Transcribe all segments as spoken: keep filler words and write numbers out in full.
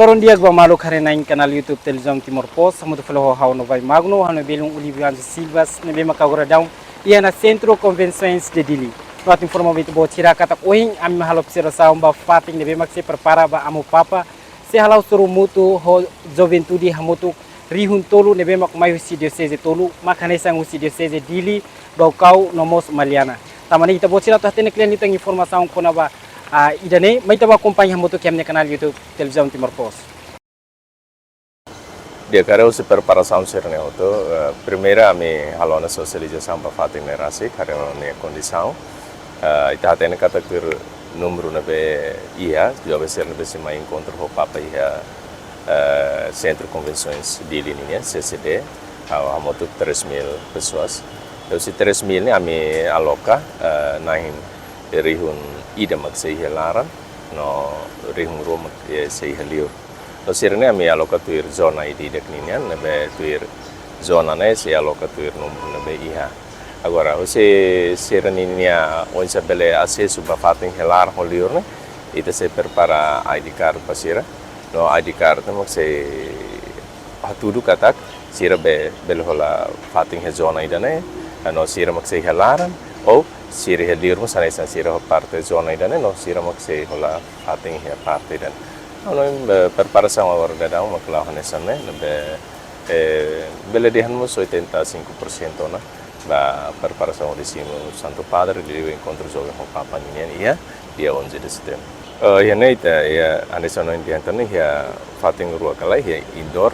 Loron di'ak ba maluk haree-na'in kanál YouTube Televizaun Timor Post, hamutuk fali ho ha'u Novai Magno, ha'u-nia belun Olívio Anjo Silva, ne'ebé mak agora daudaun iha ona Centro Convenções de Dili. No atu informa ba ita-boot sira katak ohin ami halo observasaun ba fatin ne'ebé mak sei prepara ba Amu Papa, sei hala'o sorumutu ho juventude hamutuk rihun tolu ne'ebé mak mai husi dioseze tolu, mak hanesan husi dioseze Dili, Baucau, no mós Maliana. Tanba ne'e ita-boot sira atu hatene kle'an liután informasaun kona-ba, ah, ida-ne'e, mai ita bá akompaña hamutuk iha ami-nia kanál YouTube Televizaun Timor Post. Di'ak, haree husi preparasaun sira-ne'e hotu, eh, primeiru ami halo ona sosializasaun ba fatin ne'e rasik, haree ona nia kondisaun. Eh, ita hatene katak tuir númeru ne'ebé iha, joven sira ne'ebé sei mai enkontru ho Papa iha, eh, Centro Convenções Dili nian, C C D, ha-, hamutuk três mil pessoas. Husi três mil ne'e ami aloka, eh, na'in rihun ida mak sei iha laran, no rihun rua mak, eh, sei iha liur. No sira-ne'e ami aloka tuir zona ida-idak ninian, ne'ebé tuir zona ne'e sei aloka tuir númeru ne'ebé iha. Agora, husi sira-ninia oinsá bele asesu ba fatin iha laran ho liur ne'e, ita sei prepara I D card ba sira. No I D card ne'e mak sei hatudu katak sira be-, bele hola fatin iha zona ida-ne'e, no sira mak sei iha laran, ou sira iha liur mós hanesan sira ho parte zona ida-ne'e, no sira mak sei hola fatin iha parte ida-ne'e. No, no, eh, preparasaun agora daudaun mak la'o hanesan ne'e, ne'ebé, eh, bele dehan mós oitenta e cinco por cento ona ba preparasaun hodi simu Santu Padre, liuliu enkontru joven ho Papa ninian iha dia onze de setembro. Eh, iha ne'e ita, iha hanesan ohin dehan tan ne'e, iha fatin rua ka lae, iha indoor,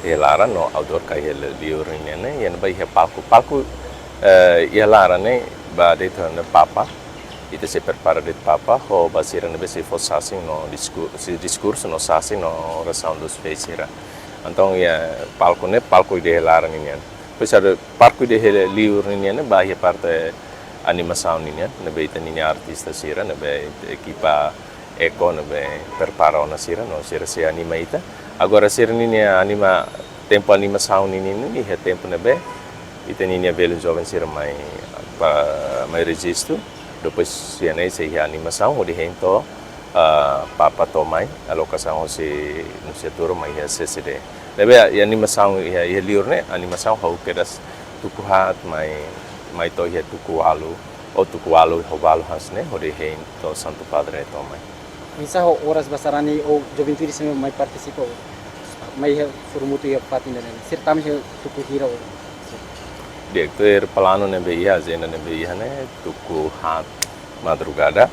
iha laran, no outdoor ka iha liur ninian ne'e, iha ne'ebá iha palku. Palku, eh, iha laran ne'e ba de'it ona Papa, ita sei prepara de'it Papa, ho ba sira ne'ebé sei fó sasin no disku-, sei diskursu no sasin no orasaun dos fé sira. Entaun iha palku ne'e, palku ida iha laran ninian. Depois ada palku ida iha liur ninian ne'e ba iha parte animasaun ninian, ne'ebé ita-ninia artista sira, ne'ebé ekipa Eko ne'ebé prepara ona sira, no sira sei anima ita. Agora sira-ninia anima, tempu animasaun ninian ne'e, iha tempu ne'ebé ita-ninia belun joven sira mai, ba, mai rejistu. Depois sira-ne'e sei iha animasaun, hodi hein to'o, ah, Papa to'o mai, alokasaun husi Nunciatura mai iha C C D. Ne'ebé iha animasaun iha, iha liur ne'e, animasaun hahú kedas tuku haat mai, mai to'o iha tuku ualu, ou tuku ualu ho balu hanesan ne'e, hodi hein to'o Santu Padre to'o mai. Oinsá ho oras ba sarani ou juventude sira mai partisipa, mai iha sorumutu iha fatin ida-ne'e? Sira tama iha tuku hira ou? Di'ak, tuir planu ne'ebé iha, ajenda ne'ebé iha ne'e, tuku haat madrugada.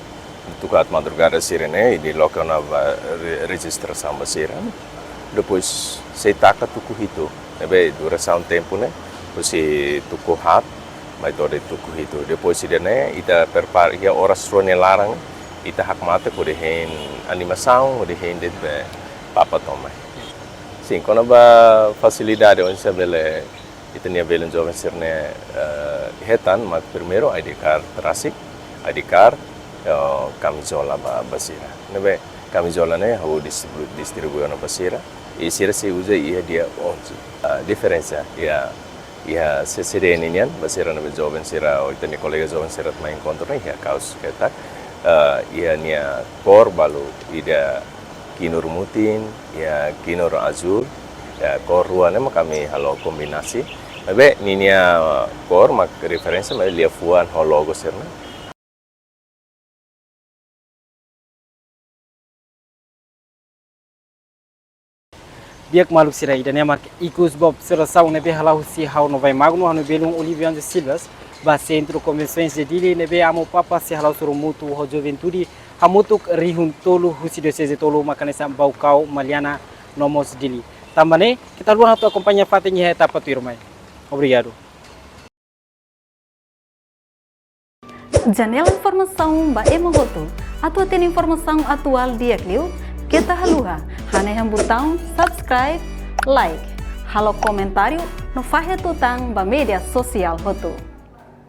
Tuku haat madrugada sira-ne'e, ita loke ona ba re-, rejistrasaun ba sira. Depois sei taka tuku hitu, ne'ebé durasaun tempu ne'e, husi tuku haat, mai to'o de'it tuku hitu. Depois ida-ne'e, ita prepara, iha oras rua nia laran, ita hakmatek hodi hein animasaun, hodi hein de'it be Papa to'o mai. Sin, kona-ba fasilidade oinsá bele ita-nia belun joven sira-ne'e, eh, hetan, mak primeiru I D card rasik, I D card, eh, kamizola ba, ba sira. Ne'ebé kamizola ne'e ha'u distribu-, distribui ona ba sira, i sira sei uza iha dia onze. Ah, diferensa iha, iha C C D ninian, ba sira ne'ebé joven sira, ou ita-nia kolega joven sira mai enkontru ne'e, iha kaus ketak, eh, iha nia kór balu ida kinur mutin, iha kinur azúl, iha kór rua ne'e mak ami halo kombinasi. Maibé ninia kór mak referénsia, maibé liafuan ho logo sira-ne'e. Di'ak maluk sira, ida-ne'e mak ikus ba observasaun ne'ebé hala'o husi ha'u Novai Magno, ha'u-nia belun Olívio Anjo Silva, ba Centro Convenções de Dili, ne'ebé Amu Papa sei hala'o sorumutu ho juventude hamutuk rihun tolu husi dioseze tolu, mak hanesan Baucau, Maliana, no mós Dili. Tanba ne'e, keta haluha atu akompaña fatin iha etapa tuirmai. Obrigadu. Janela informasaun ba ema hotu. Atu hatene informasaun atuál di'ak liu, keta haluha hanehan butaun subscribe, like, halo komentáriu no fahe tutan ba média sosiál hotu.